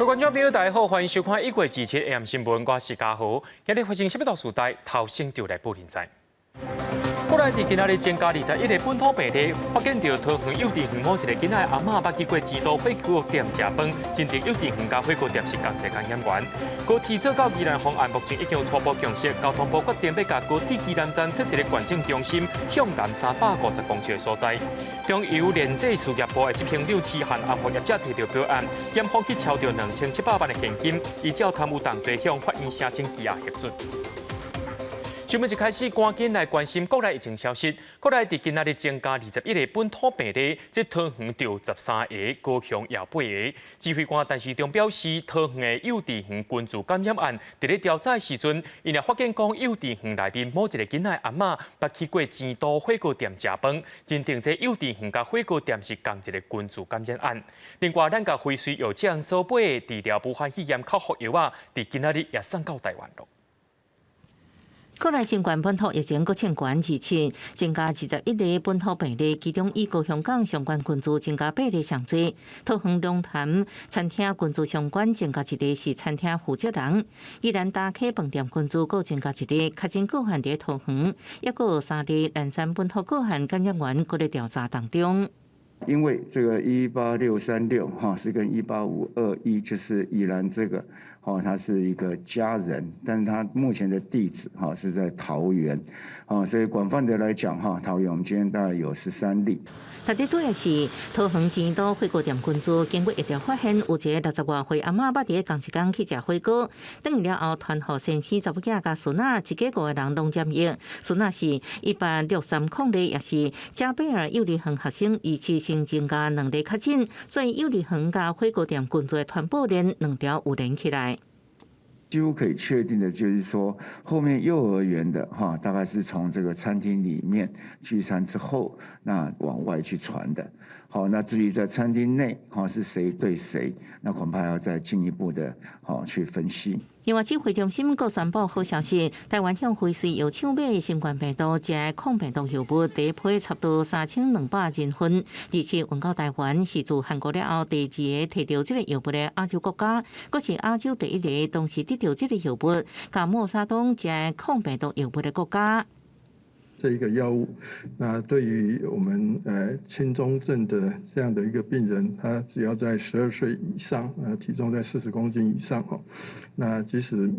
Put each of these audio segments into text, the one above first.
位觀眾朋友，大家好，歡迎收看一月27 AM 新聞，我是嘉豪。今日發生啥物大事代，頭先就來報您知。國內佇今仔日增加21個本土病例，發現著桃園幼稚園某一個囡仔的阿嬤捌去過前都火鍋店食飯，認定幼稚園佮火鍋店是仝一個感染源。高鐵做到宜蘭方案目前已經有初步共識，交通部決定欲共高鐵宜蘭站設佇咧縣政中心向南350公尺的所在。中油煉製事業部的執行長徐漢安予業者提著保案，檢方去抄著2700萬的現金，依照貪污動罪向法院申請羈押核准。新聞一開始，趕緊來關心國內疫情消息。國內佇今仔日增加21個本土病例，這桃園著13個，高雄也8個。指揮官陳時中表示，桃園的幼稚園群聚感染案，佇咧調查的時陣，𪜶也發現講幼稚園內面某一個囡仔阿嬤捌去過前都火鍋店食飯，認定這幼稚園佮火鍋店是仝一个群聚感染案。另外，咱共輝瑞藥廠所買的治療武漢肺炎口服藥仔，佇今仔日也送到台灣囉。國內新冠本土疫情閣衝懸二七，增加21個本土病例，其中以高雄港相關群組增加八個上濟，桃園龍潭餐廳群組相關增加一個是餐廳負責人，宜蘭大溪飯店群組閣增加一個確診個案佇桃園，抑閣有三例南山本土個案感染源閣咧調查當中。因為這個18636哈是跟18521，就是宜蘭這個。哦，他是一個家人，但是他目前的地址哈是在桃園，哦，所以廣泛的來講哈，桃園我們今天大概有13例。特別主要是桃園前都火鍋店群組經過疫調發現，有一個60外歲阿嬤捌佇仝一工去食火鍋，轉去了後傳予先生、查某囝佮孫仔，一家五個人攏染疫。孫仔是18630例，也是嘉貝爾幼兒園學生，一次性增加兩例確診，所以幼兒園佮火鍋店群組的傳播鏈兩條有連起來。幾乎可以確定的就是說，後面幼兒園的哈，大概是從這個餐廳裡面聚餐之後，那往外去傳的。好，那至於在餐廳內哈是誰對誰，那恐怕要再進一步的好去分析。另外，指揮中心閣宣布好消息，台灣向輝瑞藥廠買新冠病毒這抗病毒藥物，第一批差不多3200人份，而且運到台灣是自韓國了後第二个提著這个藥物的亞洲國家，閣是亞洲第一个同時得著這个藥物，佮默沙東這抗病毒藥物的國家。這一個藥物，那對於我們輕中症的這樣的一個病人，他只要在12歲以上，體重在40公斤以上哦，那即使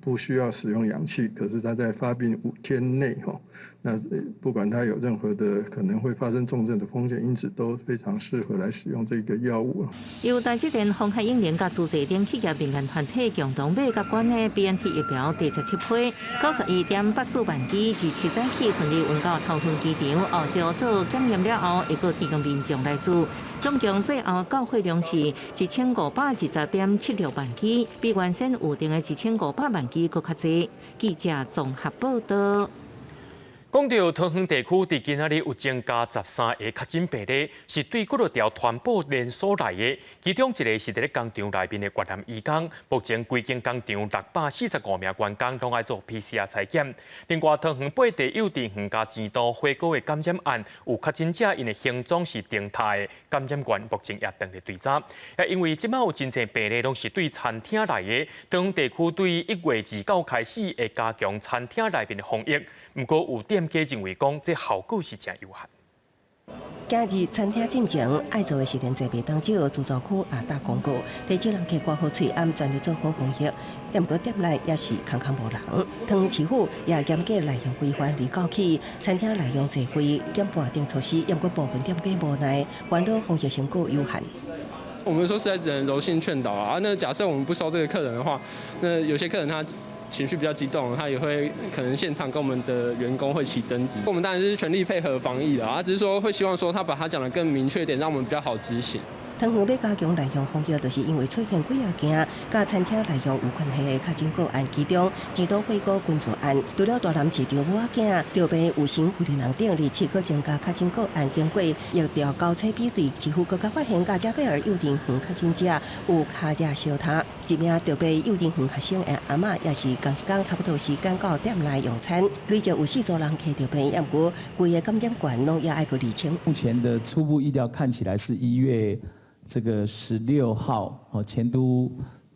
不需要使用氧氣，可是他在發病5天內哈，那不管他有任何的可能會發生重症的風險因子，都非常適合來使用這個藥物。由台積電、鴻海永寧佮自濟等企業民間團體共同買佮管的 BNT 疫苗第十七批，91.84萬劑，自七早起順利運到桃園機場，後續做檢驗了後，會閣提供民眾來注。總共最後到貨量是1520.76萬劑，比原先預定的1500萬劑閣較濟。記者綜合報道。講著桃園地區，佇今仔日有增加13個確診病例，是對幾落條傳播連鎖來的。其中一个是佇咧工廠內面的越南移工，目前規間工廠645名員工攏愛做 PCR 採檢。另外，桃園八地幼稚園佮前都火鍋的感染案，有確診者𪜶的行蹤是動態的，感染源目前也正咧追查。也因為這擺有真濟病例攏是對餐廳來的，桃園地區對1月29開始會加強餐廳內面的防疫。毋過有店家認為講，這效果是誠有限。今日餐廳進前愛做的是連坐袂當少，自助區也打廣告，提醒人客掛好喙罨，全力做好防疫。毋過店內也是空空無人。桃園市府也嚴格內用規範離到起，餐廳內用座位減半等措施，毋過部分店家無奈，煩惱防疫成果有限。我們說實在只能柔性勸導啊。那假設我們不收這個客人的話，那有些客人他情緒比較激動，他也會可能現場跟我們的員工會起爭執。我們當然是全力配合防疫的啊，只是說會希望說他把他講得更明確點，讓我們比較好執行。桃園欲加強內用防疫，就是因為出現幾仔件佮餐廳內用有關係的確診個案，其中前都火鍋群組案，除了大南市場母仔囝著病有新婦人等二七閣增加確診個案，經過疫調交叉比對，似乎閣較發現佮嘉貝爾幼稚園確診者有跤跡相仝。一名著病幼稚園學生的阿嬤，也是仝一工差不多時間到店內用餐，累計有四組人𠢕著病，毋過規个感染源攏猶愛閣釐清。目前的初步疫調看起來是1月。這個16號哦，前都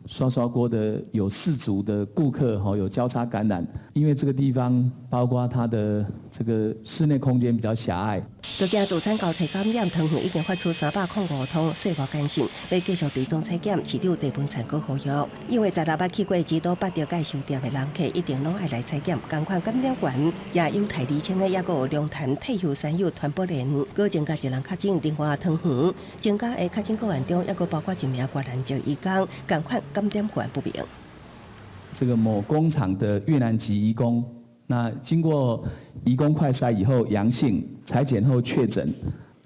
涮涮鍋的有四組的顧客哈有交叉感染，因為這個地方包括它的這個室內空間比較狹隘。就驚自產交叉感染，桃園已經發出305通細外簡訊，欲繼續追蹤採檢。市長鄭文燦閣呼籲，因為16捌去過前都八德介壽店的人客，一定攏愛來採檢。仝款感染源也有待釐清的，抑閣有龍潭退休山友傳播鏈，閣增加一人確診。另外，桃園增加的確診個案中，抑閣包括一名越南籍移工，仝款感染源不明。這個某工廠的越南籍移工，那經過移工快篩以後陽性，採檢後確診，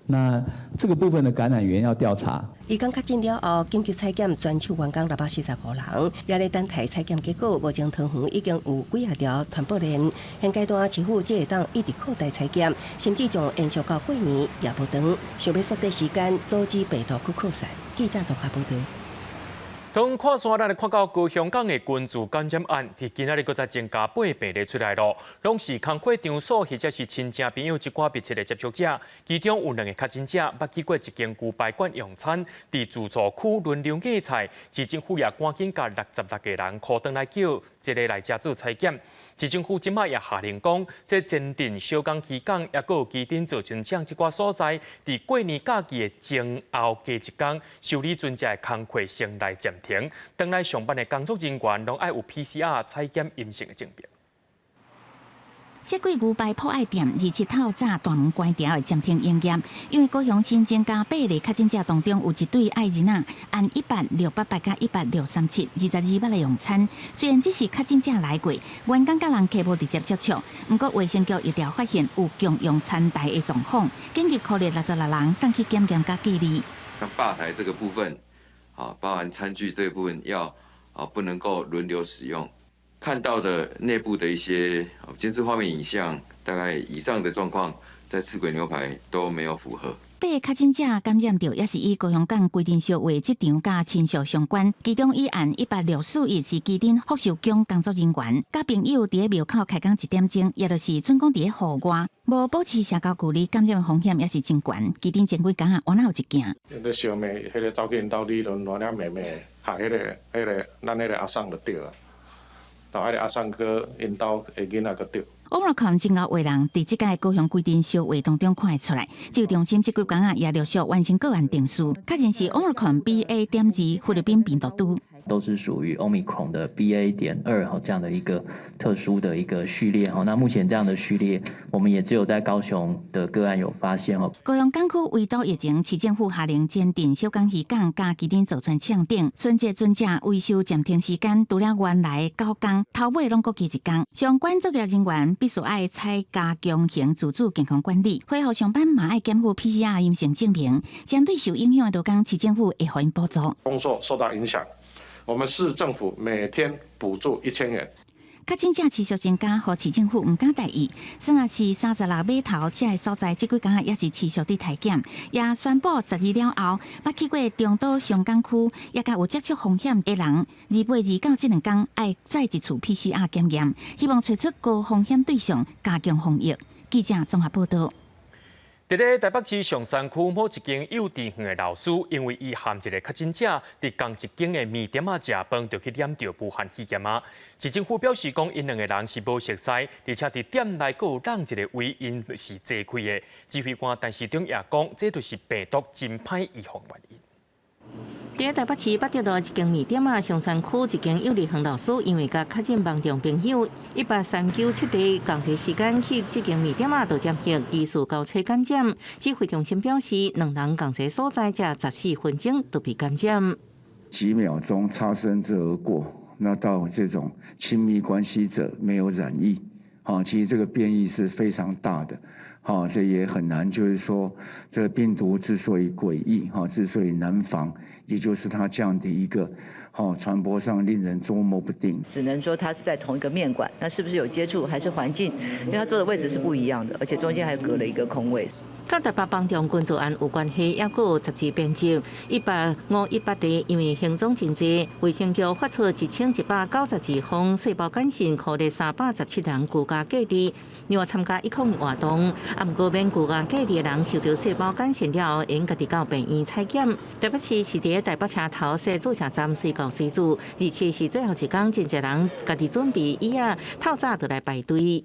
那這個部分的感染源要調查。移工確診了後，緊急採檢全廠員工645人，也咧等待採檢結果。目前桃園已經有幾仔條傳播鏈，現階段市府這會當一直擴大採檢，甚至將延續到過年也無長。想欲縮短時間，阻止病毒去擴散。記者綜合報導。當看線，咱來看到高雄港的群聚感染案，佇今仔日閣再增加8個病例出來囉，攏是工課場所或者是親戚朋友一寡密切的接觸者，其中有兩個確診者捌去過一間牛排館用餐，佇自助區輪流夾菜，市政府也趕緊共66個人 call 轉來叫一个來遮做採檢。市政府這擺也下令講，這前鎮小港漁港，抑閣有旗津造船廠這寡所在，佇過年假期的前後加一工，修理船隻的工課先來暫停，轉來上班的工作人員攏愛有 PCR 採檢陰性的證明。這幾牛排鋪愛店27透早大門關掉會暫停營業，因為高雄新增加八例確診者當中有一對愛囡仔，按18688佮18637 22捌來用餐。雖然只是確診者來過，員工佮人客無直接接觸，毋過衛生局疫調發現有共用餐台的狀況，緊急 call 66人送去檢驗佮隔離。像吧台這個部分，啊，包含餐具這個部分要啊不能夠輪流使用。看到的內部的一些監視畫面影像，大概以上的狀況，在赤鬼牛排都沒有符合。八个確診者感染著，也是與高雄港規定燒話這場佮親屬相關。其中以案18641是旗津福壽宮工作人員，佮朋友佇咧廟口開講一點鐘，也就是準講佇咧戶外，無保持社交距離，感染風險也是真懸。旗津前幾工啊，原來有一件。咧相罵，彼个走去𪜶兜理論，亂了罵罵，害彼个咱彼个阿桑就著啊。後彼个阿桑閣𪜶兜的囡仔閣著。 Omicron 真𠢕話人，佇這屆高雄規定燒話當中看會出來。指揮中心這幾工啊，也陸續完成個案定序，確認是 Omicron BA.2菲律賓病毒株。都是屬於 Omicron 的 BA.2哈這樣的一個特殊的一個序列哈。那目前這樣的序列，我們也只有在高雄的個案有發現哦。高雄港區圍堵疫情，市政府下令前鎮小港漁港佮旗津造船廠等春節船隻維修暫停時間，除了原來9工，頭尾攏閣加一工。相關作業人員必須愛採加強型自主健康管理，恢復上班嘛愛檢附 PCR 陰性證明。針對受影響的勞工，市政府會予𪜶補助。工作受到影響。我們市政府每天補助1000元。確診者持續增加，予市政府毋敢大意。雖然是36碼頭這个所在，這幾工也是持續佇篩檢，也宣布12了後，捌去過中島松港區，也佮有接觸風險的人，28、29這兩工愛再一次 PCR 檢驗，希望揣出高風險對象，加強防疫。記者綜合報導。佇咧台北市松山區某一間幼稚園的老師，因為伊和一个確診者佇仝一間的麵店仔食飯，就去染著武漢肺炎啊。市政府表示講，𪜶兩个人是無熟似，而且佇店內閣有仝一个位，𪜶是坐開的。指揮官陳時中也講，這就是病毒真歹預防原因。佇台北市八德路一間麵店仔，松山區一間幼兒園老師，因為佮確診網上朋友18397日仝一時間去這間麵店仔就染疫，疑似交叉感染。指揮中心表示，兩人仝一個所在食14分鐘就被感染。幾秒鐘擦身而過，那到這種親密關係者沒有染疫，好，其實這個變異是非常大的。好，這也很難，就是說，這個病毒之所以詭異，哈，之所以難防，也就是它這樣的一個，好傳播上令人捉摸不定。只能說它是在同一個麵館，那是不是有接觸，還是環境？因為他坐的位置是不一樣的，而且中間還隔了一個空位。確佮台北邦中群聚案有關係，猶閣有十二病例，18518例，因為行蹤真濟，衛生局發出1192封細胞簡訊，予咧317人居家隔離。另外參加一抗活動，啊，毋過免居家隔離的人收到細胞簡訊了後，會家己到病院採檢。台北市是佇台北車頭設注射站隨到隨注，而且是最後一工，真濟人家己準備椅仔，透早就來排隊。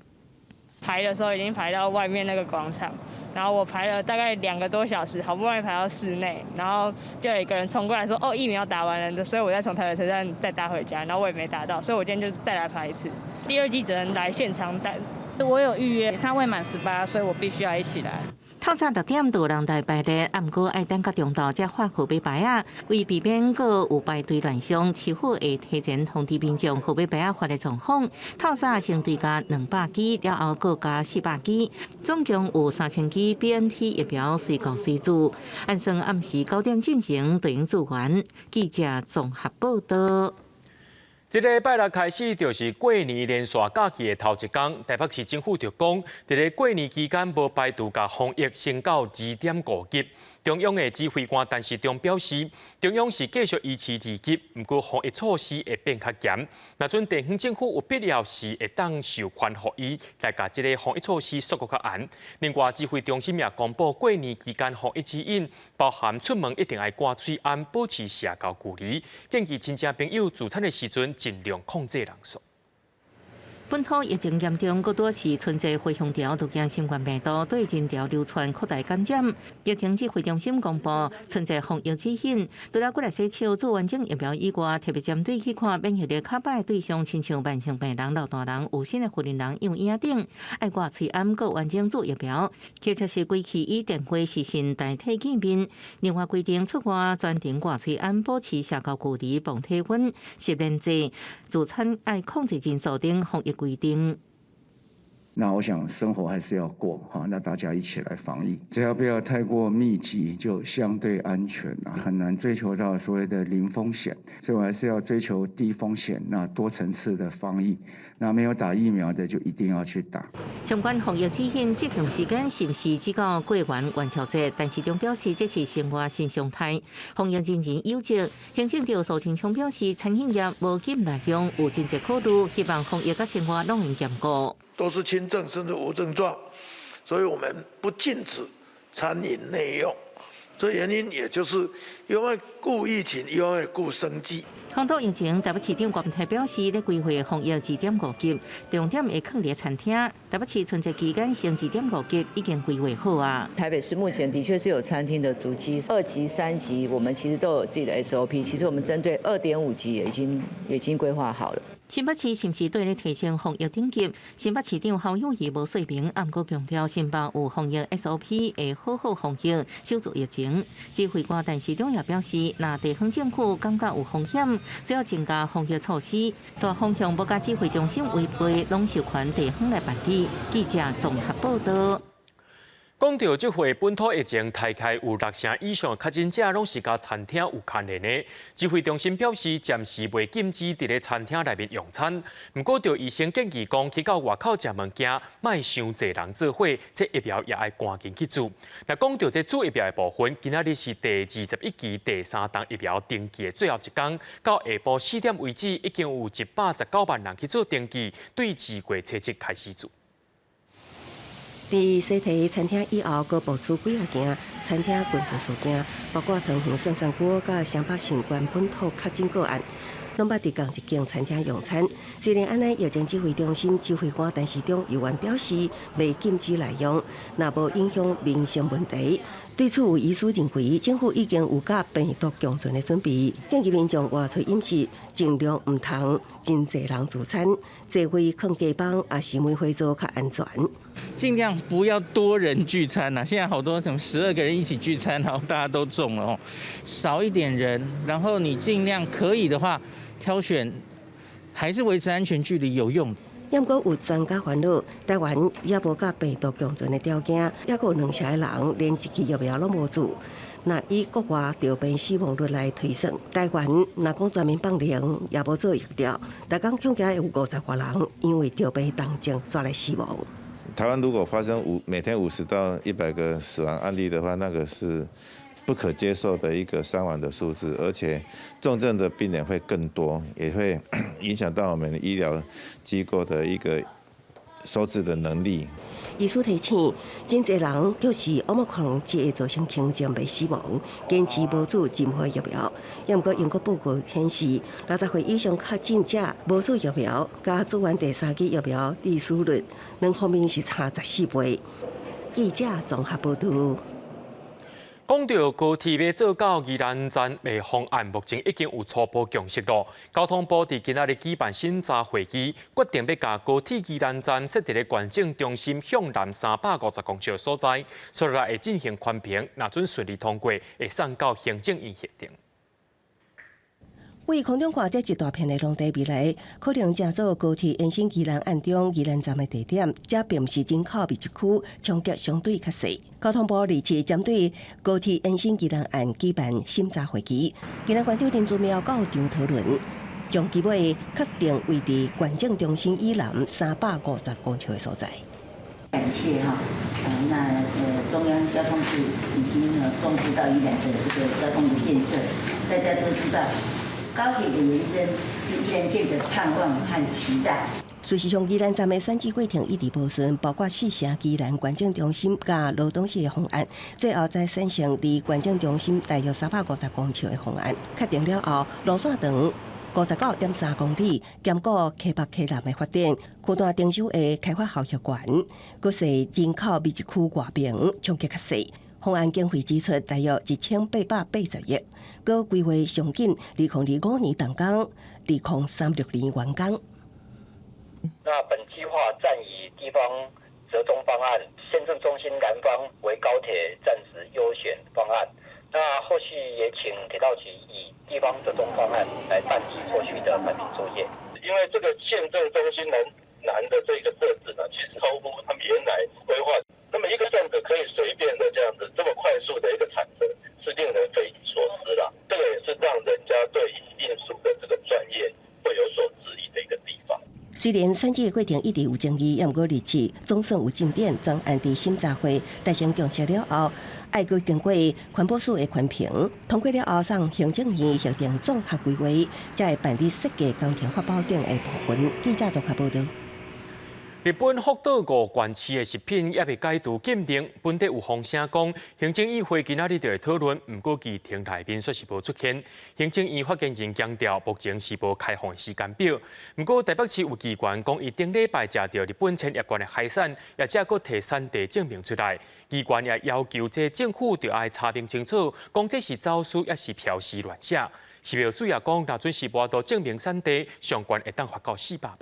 排的時候已經排到外面那個廣場，然後我排了大概2個多小時，好不容易排到室內，然後就有一個人衝過來說：“哦，疫苗打完了。”所以我再從台北車站再搭回家，然後我也沒打到，所以我今天就再來排一次。第二劑只能來現場打。我有預約，他未滿18歲，我必須要一起來。透早6點就有人來排列，啊，毋過愛等到中晝才發號碼牌仔，為避免閣有排隊亂象，市府會提前通知民眾號碼牌仔發的狀況。透早先追加200支，了後閣加400支，總共有3000支 BNT 疫苗隨購隨注。按算暗時9點進前就會注完。記者綜合報道。這禮拜六開始就是過年連續假期的頭一工，台北市政府就講，佇咧過年期間無排除共防疫升到2.5級。中央的指揮官陳時中表示，中央是繼續維持2級，毋過防疫措施會變較嚴。若準地方政府有必要時，會當授權予伊來共這个防疫措施縮閣較嚴。另外，指揮中心也公布過年期間防疫指引，包含出門一定愛掛喙罨，保持社交距離，建議親戚朋友聚餐的時陣盡量控制人數。本土疫情嚴重，閣拄是春節回鄉潮，都驚新冠病毒對人潮流傳擴大感染。疫情指揮中心公布春節防疫指引，除了過來洗手、注完整疫苗以外，特別針對去看免疫力較歹對象，親像慢性病人、老大人、有新的婦人人用嬰等，愛掛喙罨、閣完整注疫苗，或者是規氣以電話視訊代替見面。另外規定出外全程掛喙罨，保持社交距離、磅體溫、實聯制、聚餐愛控制人數等防疫規定。那我想生活還是要過哈，那大家一起來防疫，只要不要太過密集，就相對安全啦。很難追求到所謂的零風險，所以我還是要追求低風險，那多層次的防疫。那沒有打疫苗的就一定要去打。相關防疫指引適用時間是毋是只到過完元宵節？陳時中表示這是生活新常態，防疫人人有責。行政長蘇貞昌表示，餐飲業無禁內用，有真濟考慮，希望防疫佮生活攏會兼顧。都是輕症甚至無症狀，所以我們不禁止餐飲內用。這原因也就是因為顧疫情，又要顧生計。本土疫情，台北市長郭台表示，咧規劃防疫2.5級，重點會放佇餐廳。台北市春節期間升2.5級已經規劃好啊。台北市目前的確是有餐廳的足跡，2級、3級，我們其實都有自己的 SOP。其實我們針對2.5級也已經規劃好了。新北市是毋是對咧提升防疫等級？新北市長侯友宜無說明，毋過強調新北有防疫 SOP，會好好防疫，守住疫情。指揮官陳時中也表示，若地方政府感覺有風險，需要增加防疫措施，大方向無共指揮中心違背，攏授權地方來辦理。記者綜合報道。講到這回本土疫情，大概有6成以上確診者攏是佮餐廳有關聯的。指揮中心表示，暫時袂禁止佇咧餐廳內面用餐。毋過，著醫生建議講，去到外口食物件，莫傷濟人做伙，這疫苗也愛趕緊去注。若講到這注疫苗的部分，今仔日是第21期第三筒疫苗登記的最後一工，到下晡4點為止，已經有119萬人去做登記，對2月7日開始注。佇西提餐廳以後，閣爆出幾仔件餐廳群聚事件，包括桃園涮涮鍋佮雙北新冠本土確診個案，攏捌佇仝一間餐廳用餐。雖然按呢，疫情指揮中心指揮官陳時中猶原表示，袂禁止內用，若無影響民生問題。對此有醫師認為，政府已經有佮病毒共存的準備，建議民眾外出飲食盡量毋通真濟人聚餐，座位囥加放，抑是梅花座較安全。盡量不要多人聚餐啦！現在好多什麼12個人一起聚餐，然後大家都中了哦。少一點人，然後你盡量可以的話，挑選還是維持安全距離有用。毋過有專家煩惱，台灣猶無佮病毒共存的條件，猶閣有2成的人連一劑疫苗攏無注。若以國外著病死亡率來推算，台灣若講全民放靈，也無做疫調，逐工恐驚會有50外人因為著病重症煞來死亡。台灣如果發生每天50到100個死亡案例的話，那個是不可接受的一個傷亡的數字，而且重症的病人會更多，也會影響到我們醫療機構的一個收治的能力。醫師提醒，真濟人就是 Omicron 只會造成輕症袂死亡，堅持無注任何疫苗。猶毋過英國報告顯示，60歲以上確診者無注疫苗，佮注完第三劑疫苗，致死率兩方面是差14倍。記者綜合報導。講到高鐵欲做到宜蘭站的方案，目前已經有初步共識囉。交通部佇今仔日舉辦審查會議，決定欲共高鐵宜蘭站設佇咧縣政中心向南350公尺所在，所以會進行環評，若準順利通過，會送到行政院核定。位空中看這一大片的農地，未來可能成做高鐵延伸宜蘭岸中宜蘭站的地點，這並毋是人口密集區，衝擊相對較細。交通部27針對高鐵延伸宜蘭案舉辦審查會議，宜蘭縣長林姿妙到場討論，將其尾確定位佇縣政中心以南350公尺的所在。感謝哈，那中央交通部已經重視到宜蘭的這個交通的建設，大家都知道。高鐵的延伸是宜蘭縣的盼望和期待。事實上，宜蘭站的選址過程一直無順，包括四城宜蘭縣政中心佮羅東市的方案，最後才選成離縣政中心大約350公尺的方案。確定了後，路線長59.3公里，兼顧溪北溪南的發展，區段徵收的開發效益懸，閣是人口密集區外爿，衝擊較細。方案經費支出大約1880億，閣規劃上緊2025年動工，2036年完工。那本計劃暫以地方折中方案，縣政中心南方為高鐵站址優選方案。那後續也請鐵道局以地方折中方案來辦理後續的環評作業。因為這個縣政中心南的這個設置呢，其實超乎他們原來規劃。那麼一個站址可以隨便的這樣子這麼快速的一個產生，是令人匪夷所思啦。這個也是讓人家對營運署的這個專業會有所質疑的一個地方。雖然選址的過程一直有爭議，猶毋過27總算有進展，專案佇審查會達成共識了後，愛閣經過環保署的環評，通過了後，送行政院核定綜合規劃，才會辦理設計工程發包等的部分。記者綜合報導。日本福島五縣市的食品猶未解除禁令，本地有風聲講，行政院會今仔日就會討論，毋過議程內面煞是無出現。行政院發言人強調，目前是無開放時間表。毋過台北市有議員講，伊頂禮拜食著日本千葉縣的海產，業者閣提產地證明出來。議員也要求這政府著愛查明清楚，講這是走私抑是標示亂寫。食藥署也講，若準是無法度證明產地，上懸會當罰到400萬。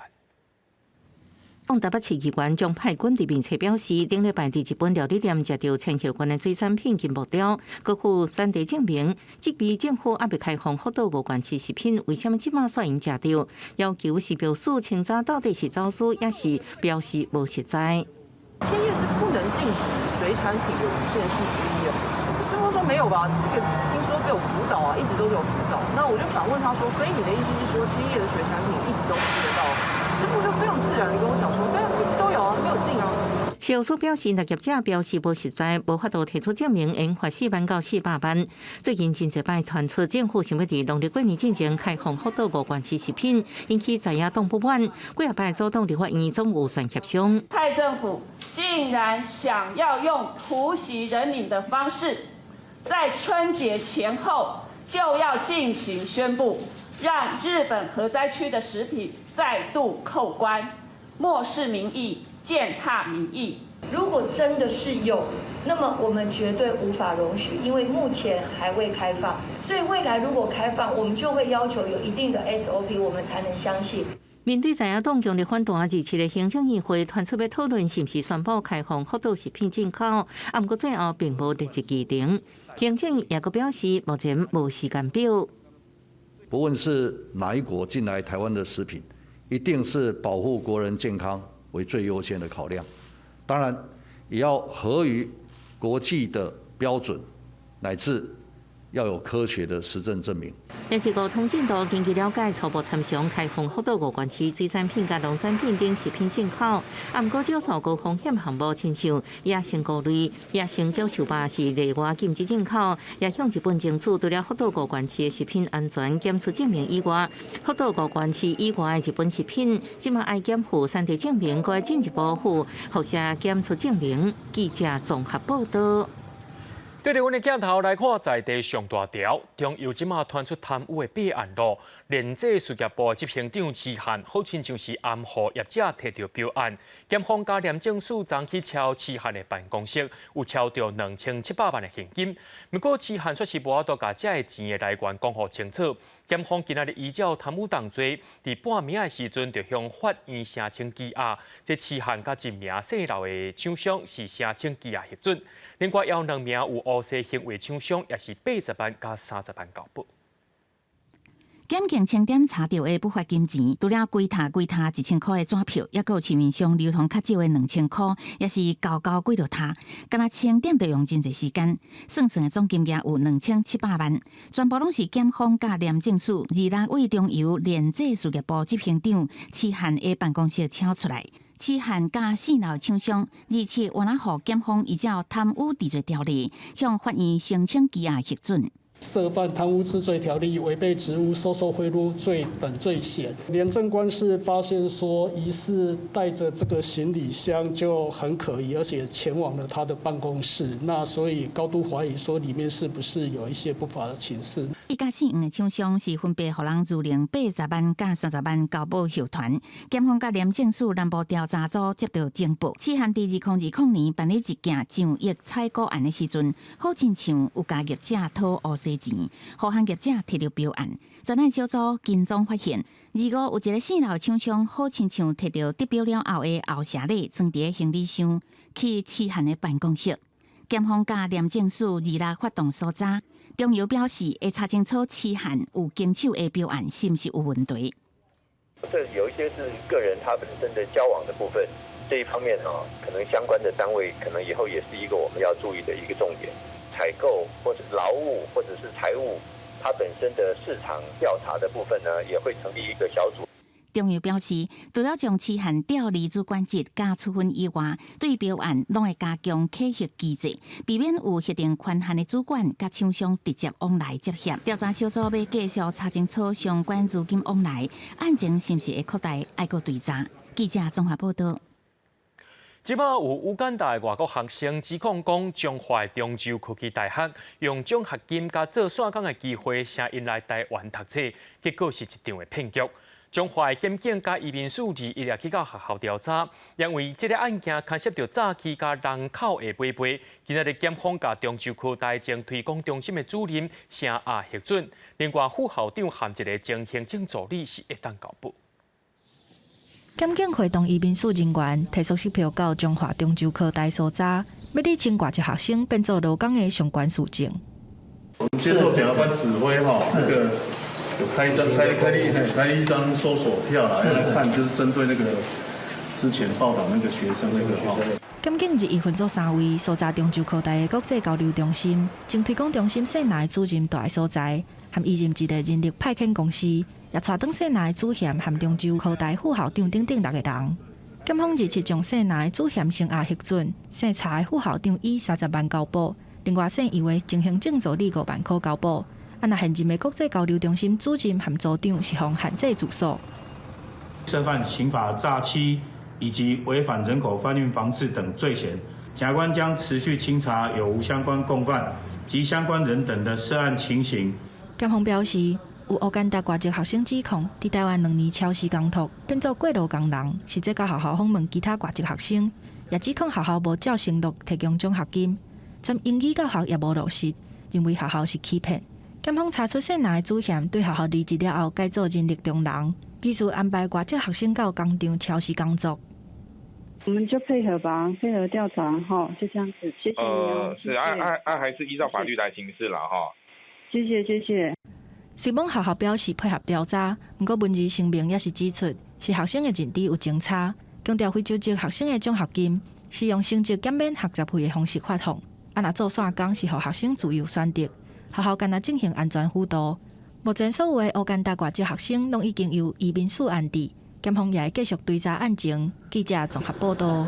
台北市議員張派軍佇面冊表示，頂禮拜佇日本料理店食著千葉縣的水產品金目鯛，閣附產地證明，質疑政府猶未開放福島五縣市食品，為啥物這馬煞予𪜶食著？要求食藥署清查到底是走私，抑是標示無實在。千葉是不能禁止水產品的五縣市之一哦。師傅說沒有吧？這個聽說只有福島啊，一直都只有福島。那我就反問他說，所以你的意思是說，千葉的水產品一直都吃得到？師傅就非常自然的跟我講說，對啊，一直都有啊，沒有禁啊。食藥署表示，若業者標示無實在，無法度提出證明，應罰4萬到400萬。最近真濟擺傳出政府想欲佇農曆過年進前開放福島五縣市食品，引起在野黨不滿。幾仔擺阻擋立法院總預算協商。蔡政府竟然想要用突襲人民的方式，在春節前後就要進行宣布，讓日本核災區的食品再度扣關，漠視民意，踐踏民意。如果真的是有，那麼我們絕對無法容許，因為目前還未開放，所以未來如果開放，我們就會要求有一定的 SOP，我們才能相信。面對在野黨強烈反彈，27日行政院會傳出欲討論是毋是宣布開放福島食品進口，啊，毋過最後並無列入議程。行政院也閣表示，目前無時間表。不論是哪一國進來台灣的食品，一定是保護國人健康為最優先的考量。當然，也要合於國際的標準，乃至要有科學的實證證明。另一個通進度根據了解，初步參詳開放福島五縣市水產品佮農產品等食品進口，啊，毋過少數高風險項目，親像野生菇類、野生鳥獸肉是例外禁止進口，也向日本爭取除了福島五縣市的食品安全檢出證明以外，福島五縣市以外的日本食品，這馬愛檢附產地證明，閣愛進一步附輻射檢出證明。記者綜合報道。對著阮的鏡頭來看，在地上大條，中油這馬傳出貪污的弊案囉。聯濟事業部執行長徐漢，好親像是暗予業者提著標案，檢方佮廉政署昨去抄徐漢的辦公室，有抄著2700萬的現金。毋過徐漢卻是無法度共這个錢的來源講予清楚。檢方今仔日依照貪污動罪，佇半暝的時陣就向法院聲請羈押。這徐漢佮一名姓劉的廠商是聲請羈押核准，另外有兩名有烏勢行為廠商，也是80萬佮30萬交保。檢警清點查著的不法金錢，除了幾沓幾沓1000箍的紙票，抑閣有市面上流通較少的2000箍，也是厚厚幾落沓。敢若清點就用真濟時間，算算的總金額有2700萬，全部攏是檢方佮廉政署二六位中油聯濟事業部執行長徐漢的辦公室抄出來。徐漢佮姓劉廠商，27原來予檢方依照貪污治罪條例向法院申請羈押核准。涉犯貪污治罪條例、違背職務、收受賄賂罪等罪嫌。廉政官是發現說疑似帶著這個行李箱就很可疑，而且前往了他的辦公室，那所以高度懷疑說裡面是不是有一些不法的情事。伊佮姓黃的廠商是分別予人蹂躪80萬佮30萬交保後團。檢方佮廉政署南部調查組接到情報，徐漢佇2020年辦理一件上億採購案的時陣，好親像有共業者討烏勢錢，予項業者提著標案，專案小組跟蹤發現，二五有一个姓劉的廠商，好親像提著得標了後的後謝禮，裝佇行李箱去徐漢的辦公室。檢方佮廉政署二六發動搜查，中油表示會查清楚徐漢有經手的標案是毋是有問題。這有一些是個人他本身的交往的部分，這一方面啊，可能相關的單位可能以後也是一個我們要注意的一個重點。採購或者勞務或者是財務，它本身的市場調查的部分呢，也會成立一個小組。中油表示，除了將徐漢調離主管職佮處分以外，對標案攏會加強考核機制，避免有特定權限的主管佮廠商直接往來接洽。調查小組欲繼續查清楚相關資金往來，案情是毋是會擴大，愛閣追查。記者綜合報道。這馬有烏干達的外國學生指控講，彰化中州科技大學用獎學金佮做散工的機會，請𪜶來台灣讀冊，結果是一場的騙局。彰化的檢警佮移民署21日去到學校調查，因為這个案件牽涉著詐欺佮人口的買賣，今仔日檢方共中州科大前推廣中心的主任聲押核准，另外副校長和一个前行政助理是會當交保。檢警會同移民署人員提速色票到彰化中州科大搜查，欲佇清外籍學生變做勞工的相關事證。我們接受檢察官指揮，哈，這個有開張開開立開一張搜索票來來看，就是針對那個之前報道那個學生那個哈。檢警日夜分組三位搜查中州科大的國際交流中心、前推廣中心姓林的主任蹛的所在，和伊任職的人力派遣公司。也帶轉姓林的主嫌和中州科大副校長等等六个人。檢方27將姓林的主嫌聲押核准，姓查的副校長以30萬交保，另外姓余的前行政助理5萬箍交保。啊，若現任的國際交流中心主任和組長是予限制住所。涉犯刑法詐欺以及違反人口販運防治等罪嫌，檢察官將持續清查有無相關共犯及相關人等的涉案情形。檢方表示，有烏干達外籍學生指控，佇台灣2年超時工作，變做過勞工人，實際共學校訪問其他外籍學生，也指控學校無照承諾提供獎學金，從英語教學也無落實，認為學校是欺騙。檢方查出姓林的主嫌對學校離職了後改做人力中人，技術安排外籍學生到工廠超時工作。我們就配合吧，配合調查，哈，就這樣子。謝謝你哦。是，啊啊啊，還是依照法律來行事啦，哈。謝謝，謝謝。雖罔學校表示配合調查，毋過文字聲明也是指出，是學生的認知有偏差，強調非洲籍學生的獎學金是用成績減免學雜費的方式發放，啊，若做散工是予學生自由選擇，學校干焦進行安全輔導。目前所有的烏干達外籍學生攏已經由移民署安置，檢方也會繼續追查案情。記者綜合報道。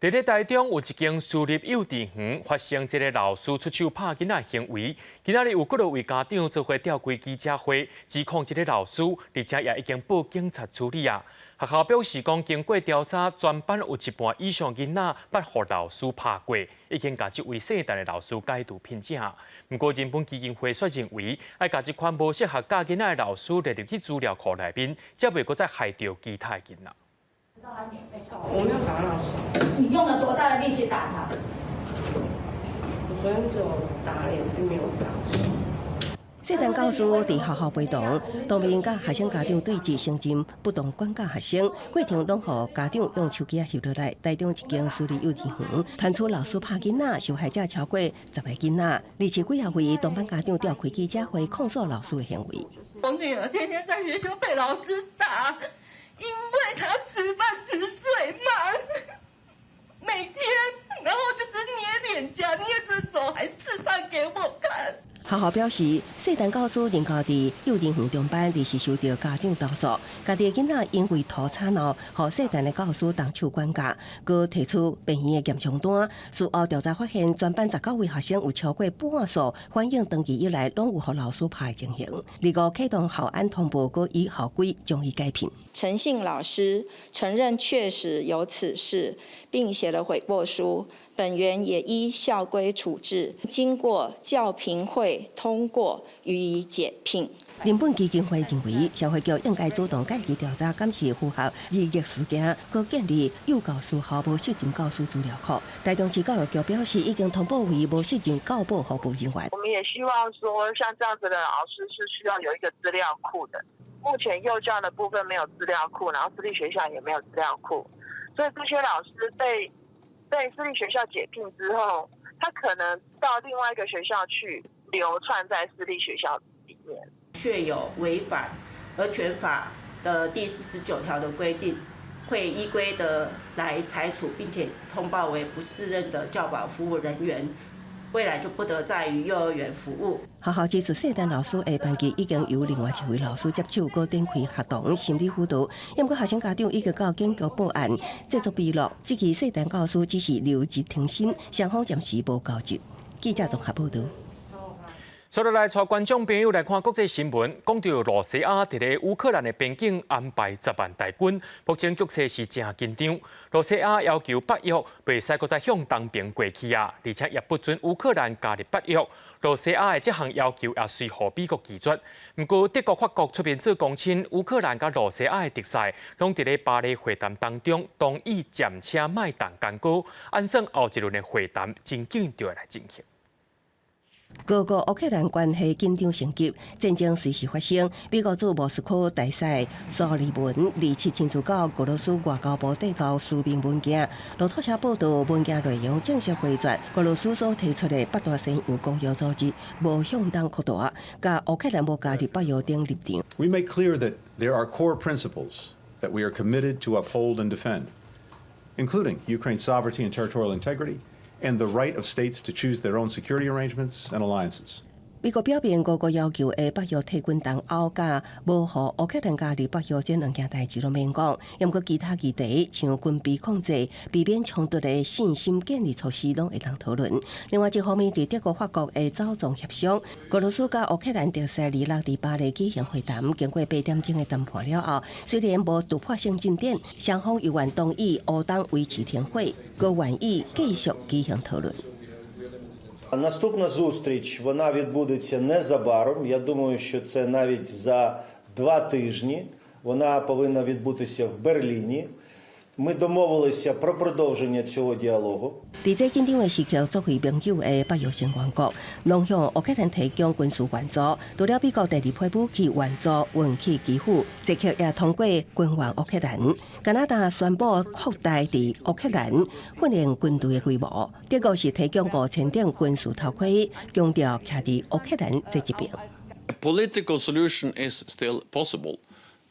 佇咧台中有一間私立幼稚園發生這个老師出手拍囡仔行為，今仔日有幾多位家長做伙召開記者會，指控這个老師，而且也已經報警察處理啊。學校表示講，經過調查，全班有一半以上囡仔捌予老師拍過，已經共這位姓陳的老師解除聘請。毋過人本基金會卻認為，愛共這款無適合教囡仔的老師列入去資料庫內面，才袂閣再害著其他囡仔。我沒有打他手。你用了多大的力氣打他？我昨天只有打臉，並沒有打手。姓陳教師佇學校陪同，當面佮學生家長對質，承認不當管教學生，過程攏予家長用手機仔翕落來。台中一間私立幼稚園傳出老師拍囡仔，受害者超過10個囡仔。而且幾仔位同班家長召開記者會控訴老師的行為。我女兒天天在學校被老師打。因為他吃飯吃最慢，每天，然後就是捏臉頰、捏着手，還示範給我看。學校表示，姓陳教師任教佇幼兒園中班，陸續收到家長投訴，家己的囡仔因為塗吵鬧，予姓陳的教師動手管教，閣提出病院的檢查單。事後調查發現，全班19位學生有超過半數反映長期以來攏有予老師拍的情形。二五啟動校安通報，閣依校規將伊解聘。陳姓老師承認確實有此事，並寫了悔過書。本園也依校規處置，經過教評會通過，予以解聘。人本基金會認為，社會局應該主動介入調查，敢是符合兒虐事件，閣建立幼教師和無適任教師資料庫。台中市教育局表示，已經通報為無適任教保服務人員。我們也希望說，像這樣子的老師是需要有一個資料庫的。目前幼教的部分沒有資料庫，然後私立學校也沒有資料庫，所以這些老師被私立學校解聘之後，他可能到另外一個學校去流竄在私立學校裡面。確有違反兒權法的第49條的規定，會依規的來裁處，並且通報為不適任的教保服務人員，未來就不得再於幼兒園服務。學校指出，姓陳老師的班級已經由另外一位老師接手，閣展開活動心理輔導。毋過學生家長已經到警局報案，製作筆錄。這起姓陳教師只是留職停薪，雙方暫時無交集。記者綜合報導。接落來，帶觀眾朋友來看國際新聞，講到羅西亞佇咧烏克蘭的邊境安排10萬大軍，目前局勢是誠緊張。羅西亞要求北約袂使閣再向東邊過去啊，而且也不准烏克蘭加入北約。羅西亞的這項要求也隨予美國拒絕。毋過德國、法國出面做公親，烏克蘭佮羅西亞的特使攏佇咧巴黎會談當中同意暫車莫動干戈，按算後一輪的會談真緊就會來進行。俄國烏克蘭關係緊張升級，戰爭隨時發生。美國駐莫斯科大使蘇利文27親自到俄羅斯外交部遞交書面文件。路透社報道，文件內容正式回絕俄羅斯所提出的北大西洋公約組織無向東擴大，佮烏克蘭無加入北約等立場。 We make clear that there are core principles that we are committed to uphold and defend, including Ukraine's sovereignty and territorial integrity, and the right of states to choose their own security arrangements and alliances. 美國表明，俄國要求的北約退軍東歐，佮無予烏克蘭加入北約這兩件代誌攏免講。毋過其他議題，像軍備控制、避免衝突的信心建立措施，攏會當討論。另外一方面，佇德國、法國的走廊協商，俄羅斯佮烏克蘭特使26佇巴黎舉行會談，經過8點鐘的談判了後，雖然無突破性進展，雙方猶原同意烏東維持停火，閣願意繼續舉行討論。 Наступна зустріч вона відбудеться незабаром. Я думаю, що це навіть за 2 тижні. Вона повинна відбутися в Берліні. Ми домовилися про продовження цього діалогу. 佇這緊張的時刻，作為盟友的北約成員國，攏向烏克蘭提供軍事援助。除了美國第二批武器援助運去基輔，捷克也通過軍援烏克蘭。加拿大宣布擴大佇烏克蘭訓練軍隊的規模。德國是提供5000頂軍事頭盔，強調徛佇烏克蘭這一邊。 A political solution is still possible,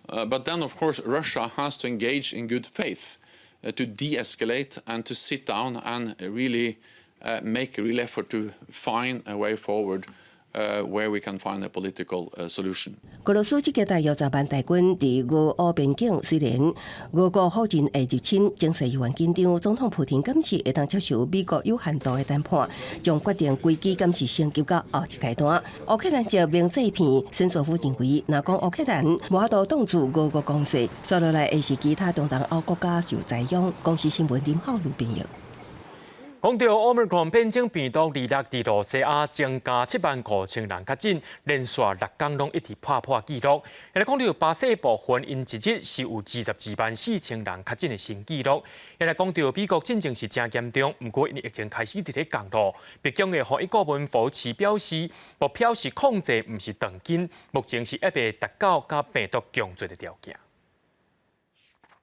but then, of course, Russia has to engage in good faith to de-escalate and to sit down and really make a real effort to find a way forward Where we can find a political solution. 俄羅斯集結大約10萬大軍佇俄烏邊境，雖然俄國否認會入侵，情勢猶原緊張。總統普廷敢是會當接受美國有限度的談判，將決定危機敢是升級到後一階段。烏克蘭藉明製片，森索夫認為，若講烏克蘭無法度擋住俄國攻勢，紲落來會是其他中東歐國家受災殃。公視新聞林浩如編譯。講到 Omicron 變種病毒，二六佇露西亞增加7萬5千人確診，連續6天攏一直破破紀錄。來講到巴西部分，𪜶一日是有22萬4千人確診的新紀錄。來講到美國進前是誠嚴重，毋過𪜶疫情開始佇咧降落。白宮的防疫顧問佛奇表示，目標是控制，毋是斷根，目前是猶未達到佮病毒共存的條件。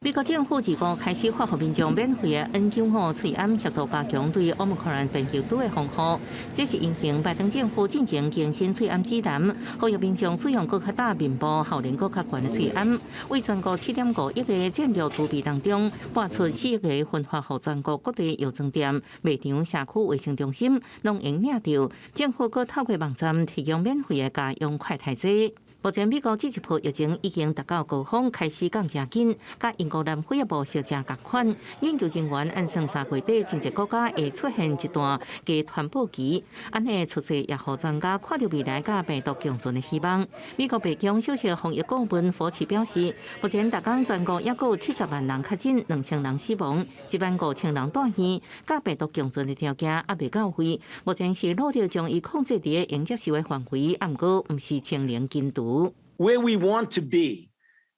美國政府自五開始發予民眾免費的 N95喙罨，協助加強對奧密克戎變異株的防護。這是因應拜登政府進前更新喙罨指南，呼籲民眾使用閣較大面部、效能閣較懸的喙罨。為全國7.5億個戰略儲備當中，撥出4億個分發予全國各地藥妝店、賣場、社區衛生中心，攏會領著。政府閣透過網站提供免費的家用快篩劑。目前美國這一波疫情已經達到高峰，開始降誠緊，佮英國南非的模式誠仝款。研究人員按算3月底，真濟國家會出現一段低傳播期，按呢趨勢也予專家看著未來佮病毒共存的希望。美國白宮首席防疫顧問福奇表示，目前逐工全國猶閣有70萬人確診，2000人死亡，1萬5千人住院，佮病毒共存的條件猶未到位。目前是努力將伊控制佇會用接受的範圍，毋過毋是清零根除。 Where we want to be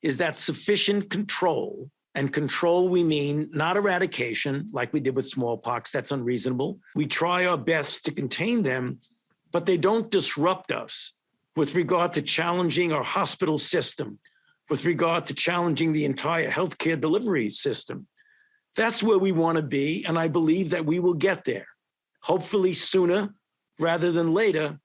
is that sufficient control, and control we mean not eradication like we did with smallpox, that's unreasonable. We try our best to contain them, but they don't disrupt us with regard to challenging our hospital system, with regard to challenging the entire healthcare delivery system. That's where we want to be, and I believe that we will get there, hopefully sooner rather than later.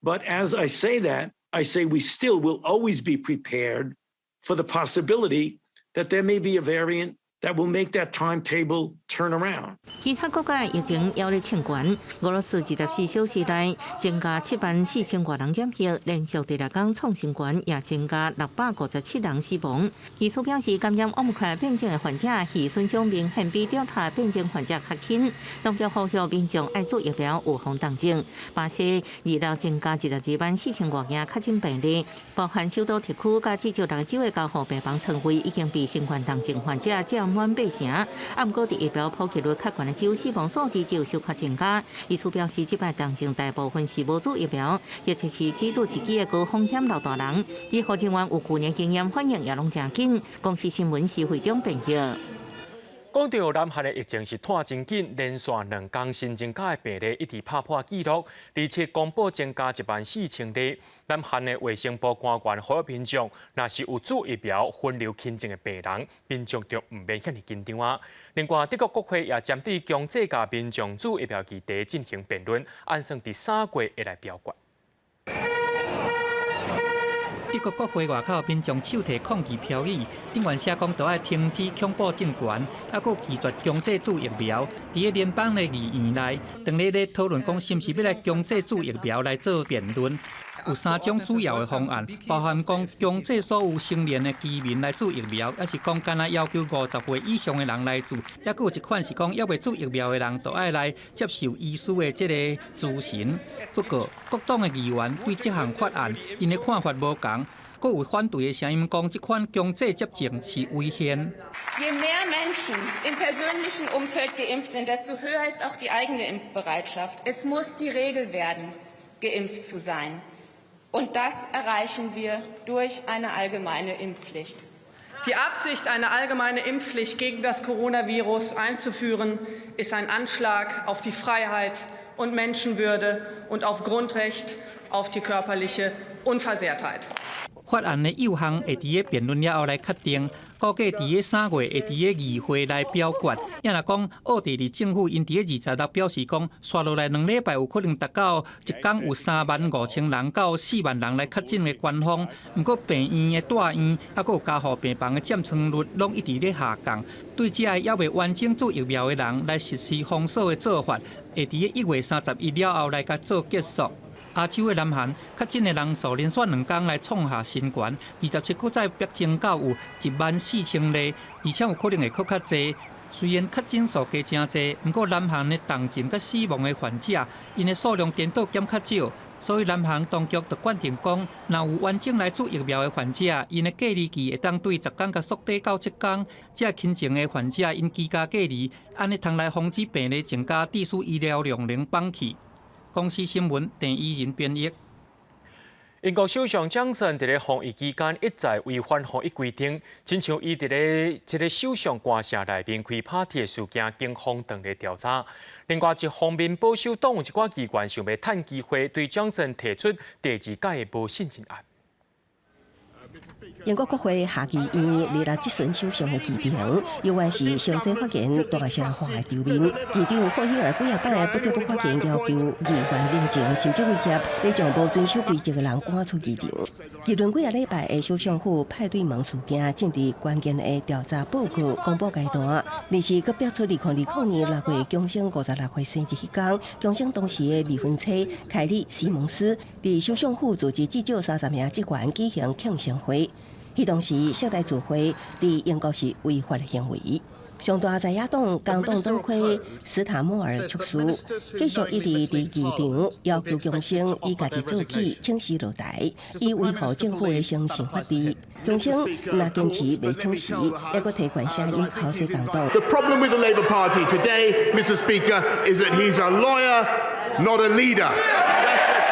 But as I say that, I say we still will always be prepared for the possibility that there may be a variant that will make that timetable turn around. 其他國家疫情猶咧衝懸，俄羅斯24小時內增加7萬4千外人染疫，連續第六天創新高，也增加657人死亡。醫師表示，感染奧密克戎變種的患者，肺損傷明顯比德爾塔變種患者較輕。當局呼籲民眾愛注疫苗預防重症。巴西二六增加22萬4千外件確診病例，包含首都特區佮至少六個州的加護病房床位已經被新冠重症患者佔滿八成。啊，毋過佇疫苗普及率較懸的州，死亡數字就小可增加。醫師表示，這擺重症大部分是無注疫苗，或者是只注一劑的高風險老大人。醫護人員有舊年經驗，反應也攏誠緊。公視新聞施惠中編譯。講到南韓的疫情是拖真緊，連續2天新增加的病例一直拍破紀錄，而且公布增加1萬4千例。南韓的衛生部官員呼籲民眾，若是有注疫苗分流輕症的病人，民眾就毋免遐爾緊張啊。另外，德國國會也針對強制共民眾注疫苗議題進行辯論，按算佇3月會來表決。德國國會外口民眾手提抗議標語，頂懸寫講著愛停止恐怖政權，猶閣拒絕強制注疫苗。佇咧聯邦的議院內，當咧咧討論講是毋是欲來強制注疫苗來做辯論。有三種主要的方案，包含講強制所有成年的居民來注疫苗，抑是講干焦要求50歲以上的人來注，猶閣有一款是講猶未注疫苗的人，著愛來接受醫師的這個諮詢。不過，各黨的議員對這項法案，𪜶的看法無仝，閣有反對的聲音講，這款強制接種是違憲。 Je mehr Menschen im persönlichen Umfeld geimpft sind, desto höher ist auch die eigene Impfbereitschaft. Es muss die Regel werden, geimpft zu sein. Und das erreichen wir durch eine allgemeine Impfpflicht. Die Absicht, eine allgemeine Impfpflicht gegen das Coronavirus einzuführen, ist ein Anschlag auf die Freiheit und Menschenwürde und auf Grundrecht auf die körperliche Unversehrtheit. 法案的幼項會佇咧辯論了後來確定，估計佇咧3月會佇咧議會來表決。也若講，奧地利政府𪜶佇咧26表示講，紲落來2禮拜有可能達到一工有3萬5千人到4萬人來確診的高峰。毋過病院的住院，猶閣有加護病房的佔床率，攏一直咧下降。對這个猶未完整注疫苗的人來實施封鎖的做法，會佇咧1月31了後來共做結束。亞洲的南韓確診的人數連續兩工來創下新高，27閣再逼增到有14,000例，而且有可能會閣較濟。雖然確診數加誠濟，毋過南韓的重症佮死亡的患者，𪜶的數量顛倒減較少，所以南韓當局就決定講，若有完整來注疫苗的患者，𪜶的隔離期會當對十工共縮短到七工。這輕症的患者𪜶居家隔離，按呢通來防止病例增加，致使醫療量能崩去。公視新聞鄭伊仁編譯。英國首相強生佇咧防疫期間一再違反防疫規定，親像伊佇咧這个首相官舍內面開 party 的事件，警方正咧調查。另外一方面，保守黨有一寡議員想欲趁機會對強生提出第二屆的無信任案。英國國會下議院二六質詢首相的議程，猶原是相爭發言大聲話的場面。議長霍伊爾幾仔擺不得不發言要求議員冷靜，甚至威脅欲將無遵守規則的人趕出議場。議論幾仔禮拜的首相府派對門事件進入關鍵的調查報告公布階段，臨時閣爆出2020年6月強生56歲生日彼工，強生當時的未婚妻凱利西蒙斯佇首相府組織至少30名職員舉行慶生會。彼當時，室內聚會佇英國是違法的行為。上大在野黨工黨黨魁斯塔莫爾促使繼續一直佇議場要求強生以家己做起，請辭落台，以維護政府的誠信法治。強生若堅持袂請辭，猶閣提懸聲音剾洗工黨。 The problem with the Labour Party today, Mr. Speaker, is that he's a lawyer, not a leader.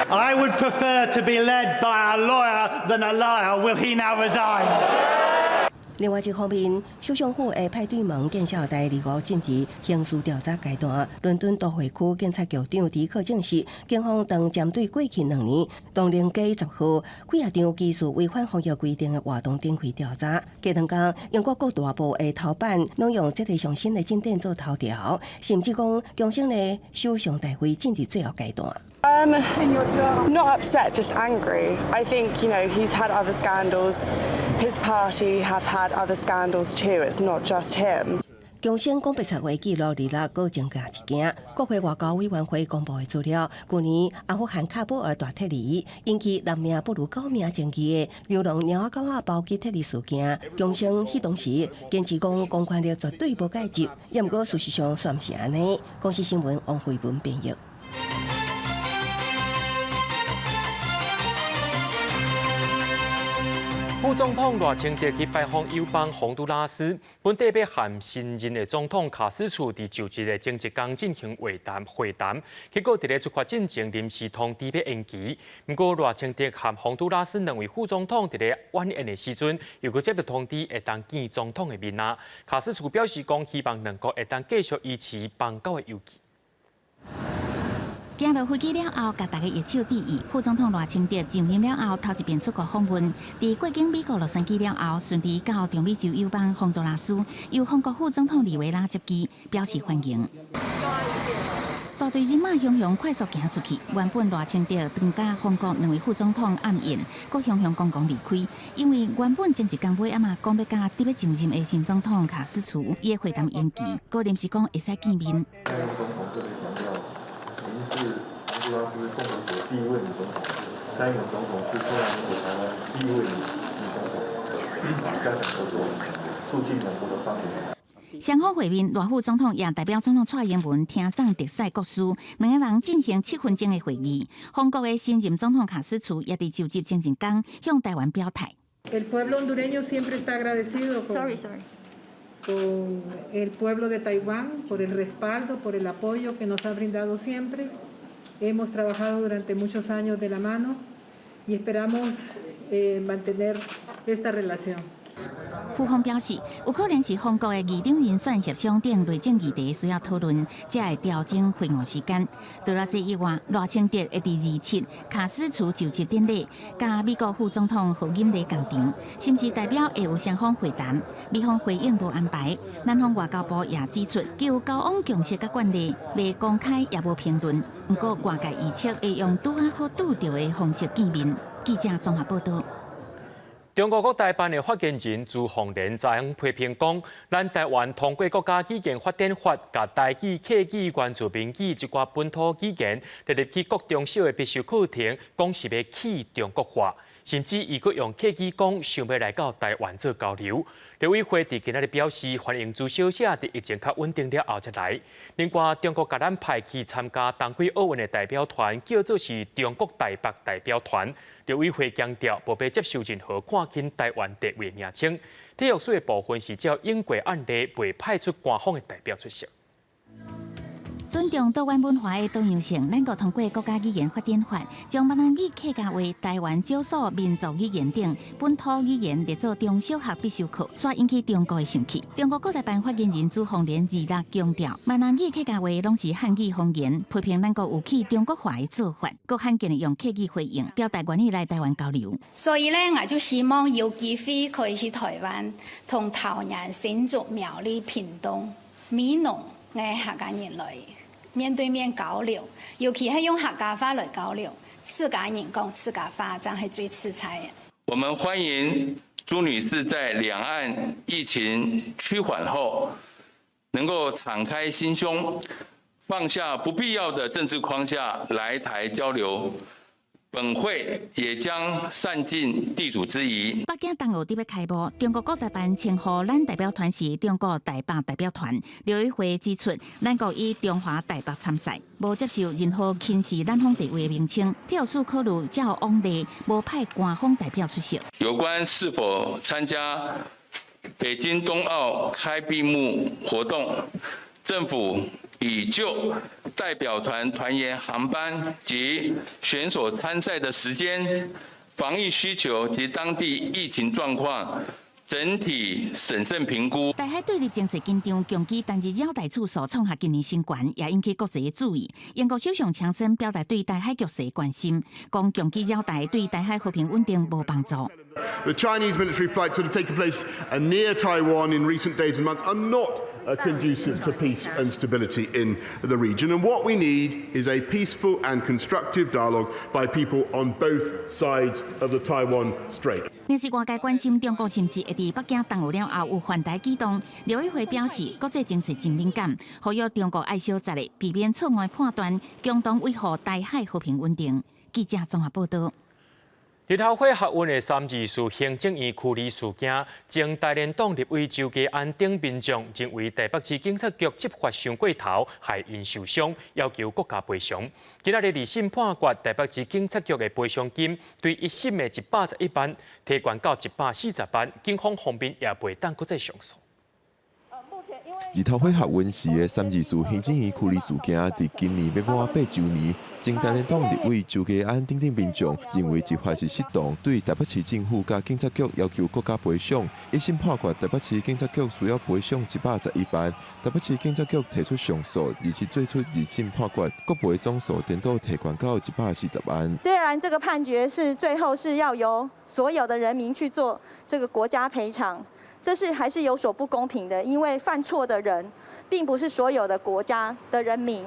I would prefer to be led by a lawyer than a liar. Will he now resign? 另外一方面，首相府的派對門見效第二五進入刑事調查階段。倫敦都會區警察局長迪克證實，警方當針對過去2年唐寧街10號幾仔場疑似違反防疫規定的活動展開調查。過兩工，英國各大報的頭版攏用這个上新的進展做頭條，甚至講強生的首相大位進入最後階段。 Not upset, just angry. I think he's had other scandals. His party have had other scandals too. It's not just him. 強生講白賊話記錄二六閣增加一件。國會外交委員會公布的資料，舊年阿富汗喀布爾大撤離引起六命不如九命爭議的流浪貓仔狗仔包機撤離事件，強生彼當時堅持講公權力絕對無介入，也毋過事實上煞毋是按呢。公視新聞王慧文編譯。副總統賴清德去拜訪友邦宏都拉斯，本底欲和新任的總統卡斯楚佇就職的前一工進行會談會談，結果佇咧出發進前臨時通知欲延期。毋過賴清德和宏都拉斯兩位副總統佇咧晚宴的時陣，又閣接到通知會當見總統的面啊。卡斯楚表示講，希望兩國會當繼續維持邦交的友誼。行落飛機了後，共大家握手致意。副總統賴清德就任了後，頭一遍出國訪問，佇過境美國洛杉磯了後，順利到中美洲友邦宏都拉斯，由宏國副總統利維拉接機，表示歡迎。大隊人馬雄雄快速行出去，原本賴清德當佮宏國兩位副總統暗宴，閣雄雄剛剛離開，因為原本前一工尾仔嘛講欲佮佇欲上任的新總統卡斯楚伊的會談延期，閣臨時講會使見面。是宏都拉斯共和國第一位女總統，蔡英文總統是中華民國台灣第一位女總統，彼此加強合作，促進兩國的發展。雙方會面，賴副總統也代表總統蔡英文聽送特使國書，兩个人進行7分鐘的會議。宏國的新任總統卡斯楚也佇就職前一工向台灣表態。 El pueblo hondureño siempre está agradecido con el pueblo de Taiwán por el respaldo, por el apoyo que nos ha brindado siempre. Hemos trabajado durante muchos años de la mano y esperamos mantener esta relación. 傅方表示，有可能是宏國的議長人選協商等內政議題需要討論，才會調整會晤時間。除了這以外，賴清德會佇27卡斯楚就職典禮，佮美國副總統賀錦麗仝場，是毋是代表會有雙方會談？美方回應無安排。南方外交部也指出，就交往共識佮慣例，未公開也無評論。毋過外界預測會用拄仔好拄著的方式見面。記者綜合報道。中國國台辦的發言人朱鳳蓮昨昏批評講，咱台灣通過國家語言發展法，共台語、客語、原住民語這寡本土語言列入去國中小的必修課程，講是欲去中國化，甚至伊閣用客語講，想欲來到台灣做交流。陸委會佇今仔日表示，歡迎朱小姐佇疫情較穩定了後才來。另外，中國共咱派去參加冬季奧運的代表團，叫做是中國台北代表團。陸委會強調，無欲接受任何看輕台灣地位的名稱。體育署的部分是照英國案例，袂派出官方的代表出席。尊重多元文化的多樣性，咱國通過國家語言發展法，將閩南語、客家話、台灣少數民族語言等本土語言列做中小學必修課，煞引起中國的生氣。中國國台辦發言人朱鳳蓮二六強調，閩南語、客家話攏是漢語方言，批評咱國有去中國化的做法，閣罕見的用客語回應，表達願意來台灣交流。所以呢，我就希望有機會可以去台灣，同桃園、新竹、苗栗、屏東、美濃的客家人來面對面交流，尤其係用客家話來交流，自家人講自家話，這樣係最自在的。我們歡迎朱女士在兩岸疫情趨緩後，能夠敞開心胸，放下不必要的政治框架來台交流。本會也將善盡地主之誼。北京冬奧佇欲開幕，中國國台辦稱呼咱代表團是中國台北代表團。陸委會指出，咱國以中華台北參賽，無接受任何輕視咱方地位的名稱。體育署考慮照往例，無派官方代表出席。有關是否參加北京冬奧開閉幕活動，政府已就代表團團員航班及選手參賽的時間、防疫需求及當地疫情狀況，整體審慎評估。台海對立情勢緊張，共機單日繞台次數創下近年新高，也引起國際的注意。英國首相強生表達對台海局勢關心，講共機繞台對台海和平穩定無幫助。 The Chinese military flights that have taken place near Taiwan in recent days and months are not conducive to peace and stability in the region. And what we need is a peaceful and constructive dialogue by people on both sides of the Taiwan Strait. 若是外界關心中國是毋是會佇北京冬奧了後有犯台舉動，陸委會表示，國際情勢真敏感，呼籲中國愛小節咧，避免錯誤判斷，共同維護台海和平穩定。記者綜合報道。立陶宛學院的三二四行政院驅離事件，前台聯黨立委周家安等民眾認為台北市警察局執法傷過頭，害𪜶受傷，要求國家賠償。今仔日二審判決台北市警察局的賠償金對一審的111萬提懸到140萬，警方方面也袂當閣再上訴。日頭花學運時的三二四行政院驅離事件，佇今年欲滿8週年。前台聯黨立委周家安等等民眾認為執法是失當，對台北市政府佮警察局要求國家賠償。一審判決台北市警察局需要賠償111萬，台北市警察局提出上訴，而且做出二審判決，國賠總數顛倒提懸到140萬。雖然這個判決是最後是要由所有的人民去做這個國家賠償。這是還是有所不公平的，因為犯錯的人並不是所有的國家的人民，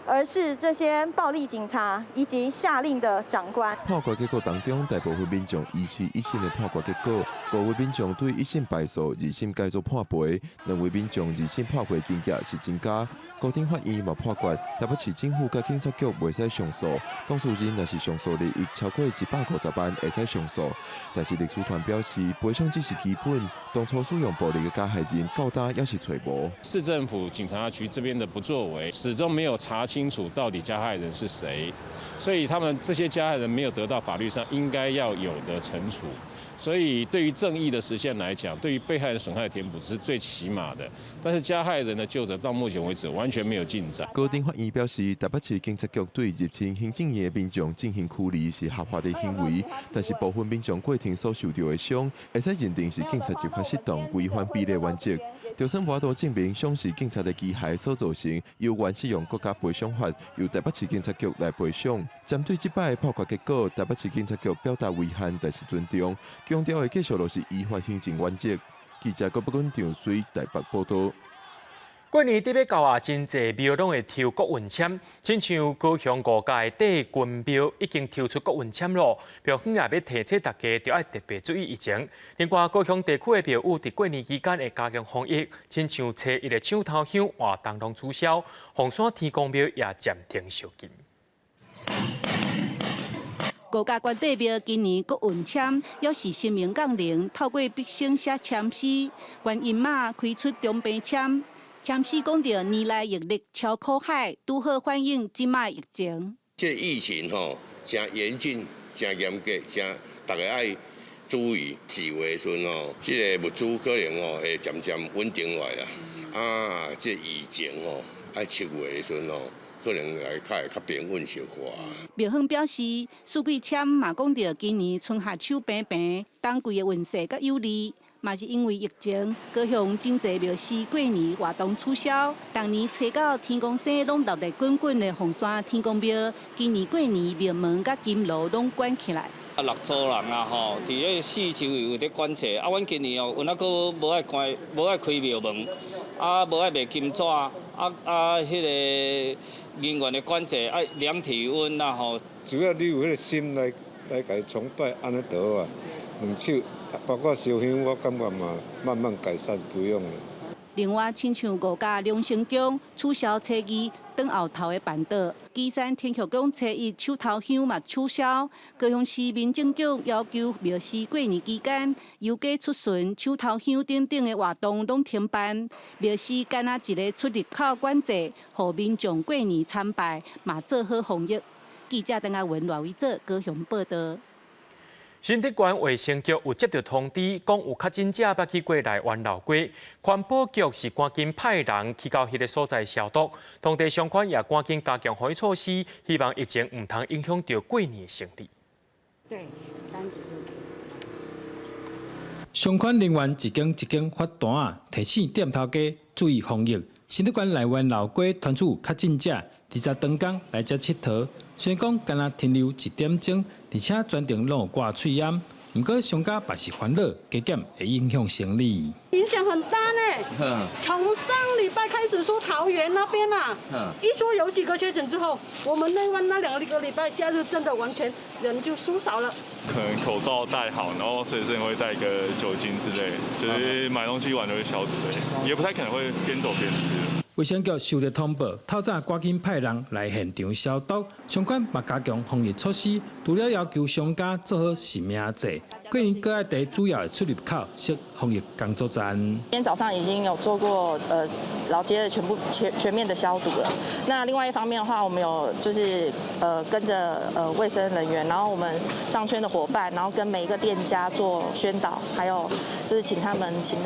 而是這些暴力警察以及下令的長官。判決結果當中，大部分民眾支持一審的判決結果，五位民眾對一審敗訴，二審改做判賠；兩位民眾二審判賠金額是增加。高等法院嘛判決，台北市政府佮警察局袂使上訴，當事人若是上訴利益超過150萬，會使上訴。但是律師團表示，賠償只是基本，當初使用暴力的加害人到今猶是揣無。市政府警察局這邊的不作為，始終沒有查清楚到底加害人是誰，所以他們這些加害人沒有得到法律上應該要有的懲處。所以對於正義的實現來講，對於被害人損害的填補是最起碼的。但是加害人的究責到目前為止完全沒有進展。高等法院表示，台北市警察局對入侵行政院的民眾進行驅離是合法的行為，但是部分民眾過程所受著的傷，會使認定是警察執法失當，違反比例原則。就算無法度證明傷是警察的機械所造成，猶原適用國家賠償法，由台北市警察局來賠償。針對這擺的判決結果，台北市警察局表達遺憾，但是尊重，強調會繼續落實依法行政原則。記者郭北軍、張水台北報道。過年得欲到啊，真濟廟攏會抽國運籤，親像高雄五家的帝君廟已經抽出國運籤囉。廟方也欲提醒大家，著愛特別注意疫情。另外，高雄地區的廟宇佇過年期間會加強防疫，親像初一的搶頭香活動攏取消，鳳山天公廟也暫停收金。五家關帝廟今年國運籤，猶是神明降臨，透過筆仙寫籤詩，觀音媽開出長平籤。籤詩講著年來業力超苦海，拄好反映這擺疫情。這疫情吼，誠嚴峻，誠嚴格，誠逐家愛注意。4月份吼，這个物資可能吼會漸漸穩定落來啦。啊，這疫情吼，愛7月的時陣吼，可能會較會較平穩小可。廟方表示，四季籤嘛講著今年春夏秋平平，冬季的運勢較有利。嘛是因為疫情，高雄真濟廟寺過年活動取消。逐年初九天公生攏熱熱滾滾的鳳山天公廟，今年過年廟門佮金爐攏關起來。啊，六組人啊吼，佇咧四周圍有咧管制。啊，阮今年哦，阮猶閣無愛關，無愛開廟門，啊，無愛賣金紙，啊啊，彼个人員的管制愛量體溫啊吼。只要你有彼个心來來共伊崇拜，按呢就好啊。兩手，包括燒香，我感覺嘛慢慢改善，不用了。另外，親像五家龍神宮取消初二轉後頭的辦桌，旗山天后宮初一搶頭香嘛取消。高雄市民政局要求廟寺過年期間遊街出巡、搶頭香等等的活動攏停辦。廟寺干焦一个出入口管制，予民眾過年參拜嘛做好防疫。記者鄧亞文、賴偉哲高雄報導。新竹縣衛生局有接到通知，講有確診者捌去過內灣老街，環保局是趕緊派人去到彼个所在消毒，當地相關也趕緊加強防疫措施，希望疫情毋通影響著過年的生意。對，單子就。相關人員一間一間發單，提醒店頭家注意防疫。新竹縣內灣老街傳出確診者，二十當工來遮𨑨迌，雖然講干焦停留一點鐘，而且全程攏有掛喙罨，毋過商家嘛是煩惱，加減會影響生意。影響很大呢。從上禮拜開始說桃園那邊啊，一說有幾個確診之後，我們內灣那2個禮拜假日真的完全人就縮少了。可能口罩戴好，然後隨身會帶個酒精之類，就是買東西完就會消毒，也不太可能會邊走邊吃。衛生局收到通報，透早趕緊派人來現場消毒，相關嘛加強防疫措施，除了要求商家做好實名制，過年閣愛佇主要的出入口設防疫工作站。今天早上已經有做過老街的全部全面的消毒了。那另外一方面的話，我們有就是跟着衛生人員，然後我們商圈的夥伴，然後跟每一個店家做宣導，還有就是請他們請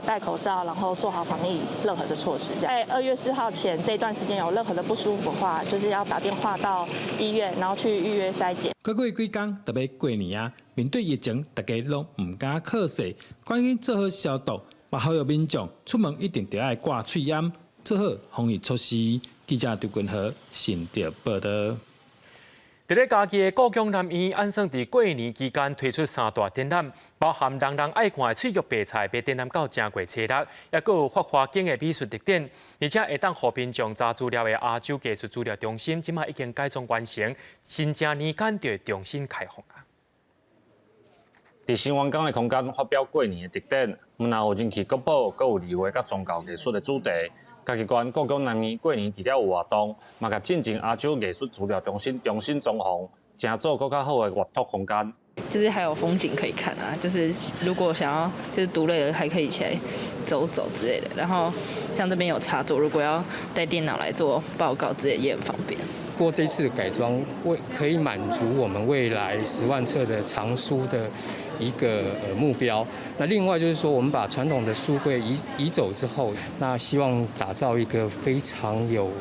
戴口罩，然後做好防疫任何的措施。在2月4號前這段時間有任何的不舒服的話，就是要打電話到醫院，然後去預約篩檢。閣過幾工就欲過年啊，面對疫情，大家攏毋敢靠勢，趕緊做好消毒，嘛呼籲民眾出門一定著愛掛喙罨，做好防疫措施。記者張君和新竹報導。佇咧嘉義的故宮南院，按算佇過年期間推出三大展覽，包含人人愛看的翠玉白菜，欲展覽到正月初六，抑閣有法華經的美術特展，而且會當予民眾查資料的亞洲藝術資料中心，這擺已經改裝完成，新正年間就會重新開放啊。佇新灣港的空間發表過年的特展，毋但有人氣國寶，閣有字畫佮宗教藝術的主題。嘉義縣故宮南院過年除了有活動，嘛共進前亞洲藝術資料中心重新裝潢，成做閣較好的閱讀空間。就是還有風景可以看啊，就是如果想要就是讀累了，還可以起來走走之類的。然後像這邊有插座，如果要帶電腦來做報告之類也很方便。不過這次改裝為可以滿足我們未來10萬冊的藏書的一個目標。那另外就是說，我們把傳統的書櫃移走之後，那希望打造一個非常有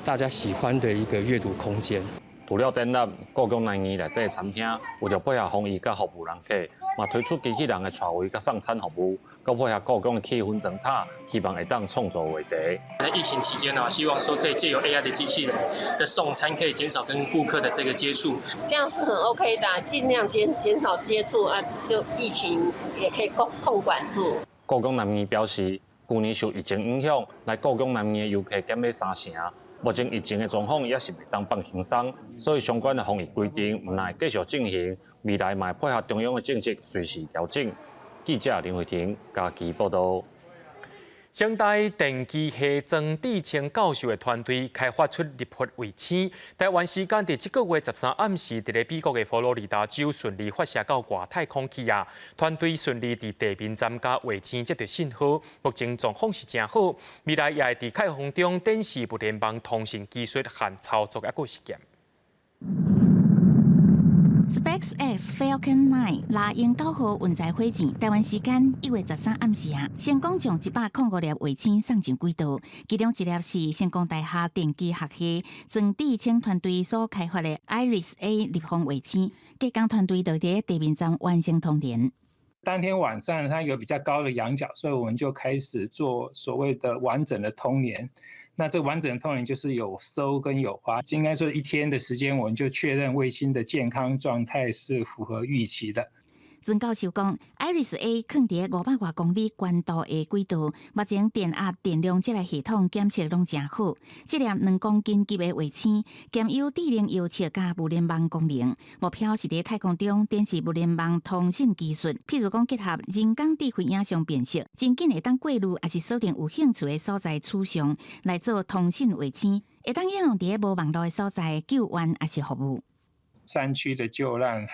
大家喜歡的一個閱讀空間。除了展覽，故宮南院內底的餐廳為著配合防疫佮服務人客，嘛推出機器人的帶位佮送餐服務，閣配合故宮的氣氛燈塔，希望會當創造話題。在疫情期間呢，希望說可以借由 AI 的機器人的送餐，可以減少跟顧客的這個接觸。這樣是很 OK 的，盡量減少接觸啊，就疫情也可以控管住。故宮南院表示，舊年受疫情影響，來故宮南面的遊客減欲三成。目前疫情的狀況也是袂當放輕鬆，所以相關的防疫規定毋但會繼續進行，未來嘛會配合中央的政策隨時調整。記者林慧婷嘉義報道。成大電機系曾志清教授的團隊開發出立方衛星，台灣時間佇這個月13暗時，佇咧美國的佛羅里達州順利發射到外太空去啊！團隊順利佇地面站佮衛星接著信號，目前狀況是誠好。未來也會佇太空中展示物聯網通訊技術和操作抑閣實驗。 SpaceX Falcon 9獵鷹9號運載火箭，台灣時間1月13暗時啊，成功將105粒衛星送上軌道，其中一粒是成功大學電機學系曾志清團隊所開發的 Iris A 立方衛星，隔工團隊就佇地面站完成通聯。當天晚上它有比較高的仰角，所以我們就開始做所謂的完整的通聯。那這個完整的通聯就是有收跟有發，應該說一天的時間，我們就確認衛星的健康狀態是符合預期的。曾教授講，Iris A 囥佇500外公里高度的軌道，目前電壓、電量這個系統檢測攏誠好。這粒2公斤級的衛星，兼有智能遙測佮物聯網功能，目標是佇太空中展示物聯網通訊技術，譬如講結合人工智慧影像辨識，真緊會當過濾，抑是鎖定有興趣的所在取像來做通訊衛星，會當應用佇無網路的所在救援抑是服務。山區的救難、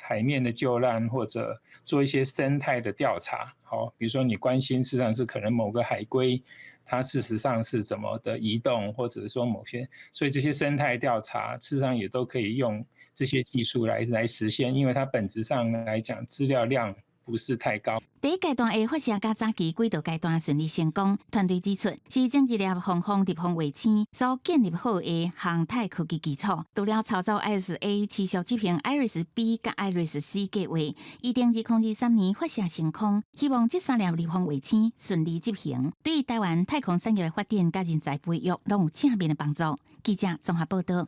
海面的救難，或者做一些生態的調查，好，比如說你關心，事實上是可能某個海龜，它事實上是怎麼的移動，或者說某些，所以這些生態調查，事實上也都可以用這些技術來實現，因為它本質上來講，資料量不是太高。第一階段的發射佮早期軌道階段順利成功，團隊指出是將這粒防風立方衛星所建立好的航太科技基礎。除了操作 Iris A 持續執行 Iris B 佮 Iris C 計劃，預定2023年發射升空，希望這三粒立方衛星順利執行，對台灣太空產業的發展佮人才培育攏有正面的幫助。記者綜合報道。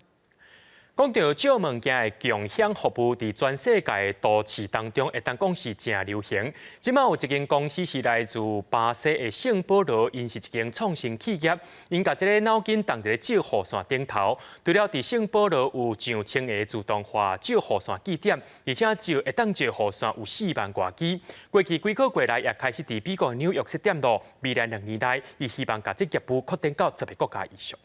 講到借物件的共享服務，佇全世界的都市當中，會當講是誠流行。這馬有一間公司是來自巴西的聖保羅，𪜶是一間創新企業，𪜶共這個腦筋動佇咧借雨傘頂頭。除了佇聖保羅有上千个自動化借雨傘據點，而且借會當借雨傘有4萬外支。過去幾個月來，也開始佇美國紐約設點囉。未來2年內，伊希望共這業務擴展到10个國家以上。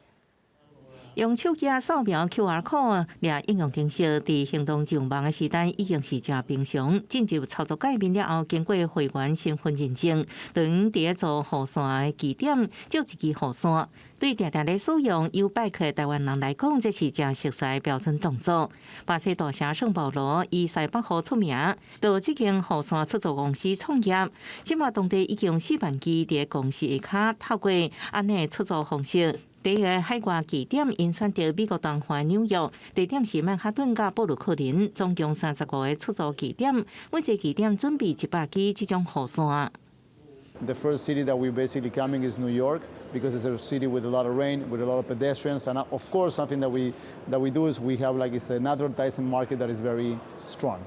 用手機掃描 QR code 掠應用程式，佇行動上網的時代已經是誠平常。進入操作界面了後，經過會員身份認證，等佇咧做雨傘的據點借一支雨傘。對定定咧使用 YouBike 的台灣人來講，這是誠熟悉的標準動作。巴西大城聖保羅以西北雨出名，就這間雨傘出租公司創業，這馬當地已經4萬支佇公司下跤透過按呢出租方式。第一个海外據點，𪜶選擇美國東岸紐約，地點是曼哈頓佮布魯克林，總共35個出租據點，每一個據點準備100支這種雨傘。 The first city that we're basically coming is New York because it's a city with a lot of rain, with a lot of pedestrians, and of course something that we do is we have like it's an advertising market that is very strong.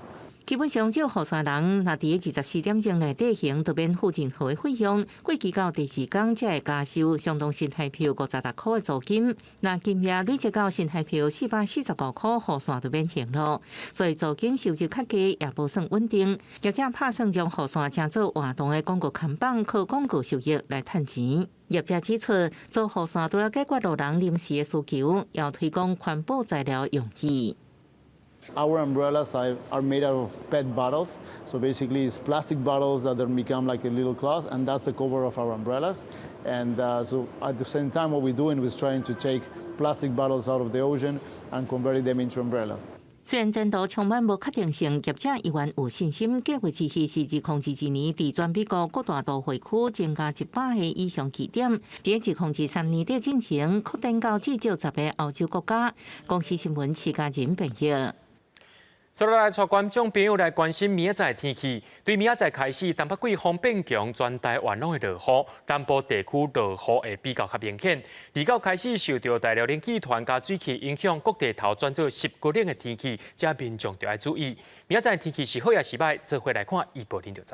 基本上，借雨傘人若佇24點鐘內底行，就免付任何的費用。過期到第二工才會加收相當新台幣56塊的租金。若金額累積到新台幣445塊，雨傘就免還囉。所以租金收入較低，也無算穩定。業者拍算將雨傘成做活動的廣告看板，靠廣告收益來趁錢。業者指出，做雨傘除了解決路人臨時的需求，也推廣環保材料用具。 Our umbrellas are made out of PET bottles. So basically, it's plastic bottles that then become like a little cloth, and that's the cover of our umbrellas. And so at the same time, what we're doing was trying to take plastic bottles out of the ocean and converting them into umbrellas. 雖然前途充滿無確定性，業者依然有信心。計劃持續是2022年，佇全美國各大都會區增加100個以上據點，佇2023年底進前擴展到至少10個歐洲國家。公視新聞徐家仁編譯。接落來，帶觀眾朋友來關心明仔載天氣。對明仔載開始，東北季風變強，全台灣攏會落雨，南部地區落雨會比較較明顯。29開始受著大陸冷氣團佮水汽影響，各地頭轉做濕閣冷的天氣，這民眾就愛注意。明仔載天氣是好抑是䆀，做伙來看預報恁就知。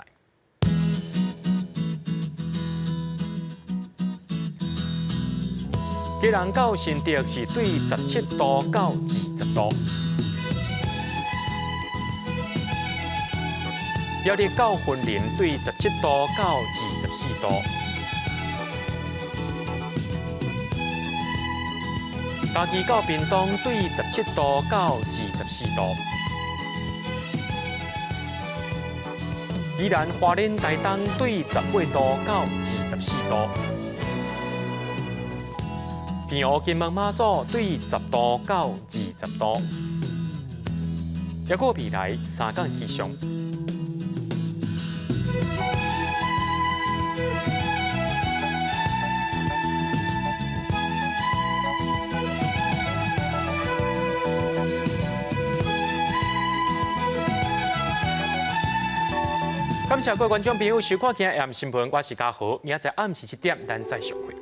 基隆到新竹是對17度到20度。苗栗到雲林對17度到24度。嘉義到屏東對17度到24度。宜蘭花蓮台東對18度到24度。平湖金門馬祖對10度到20度。抑閣未來3工氣象。感謝各位觀眾朋友收看今日 AM 新聞，我是嘉豪，明仔載暗時7點，咱再相會。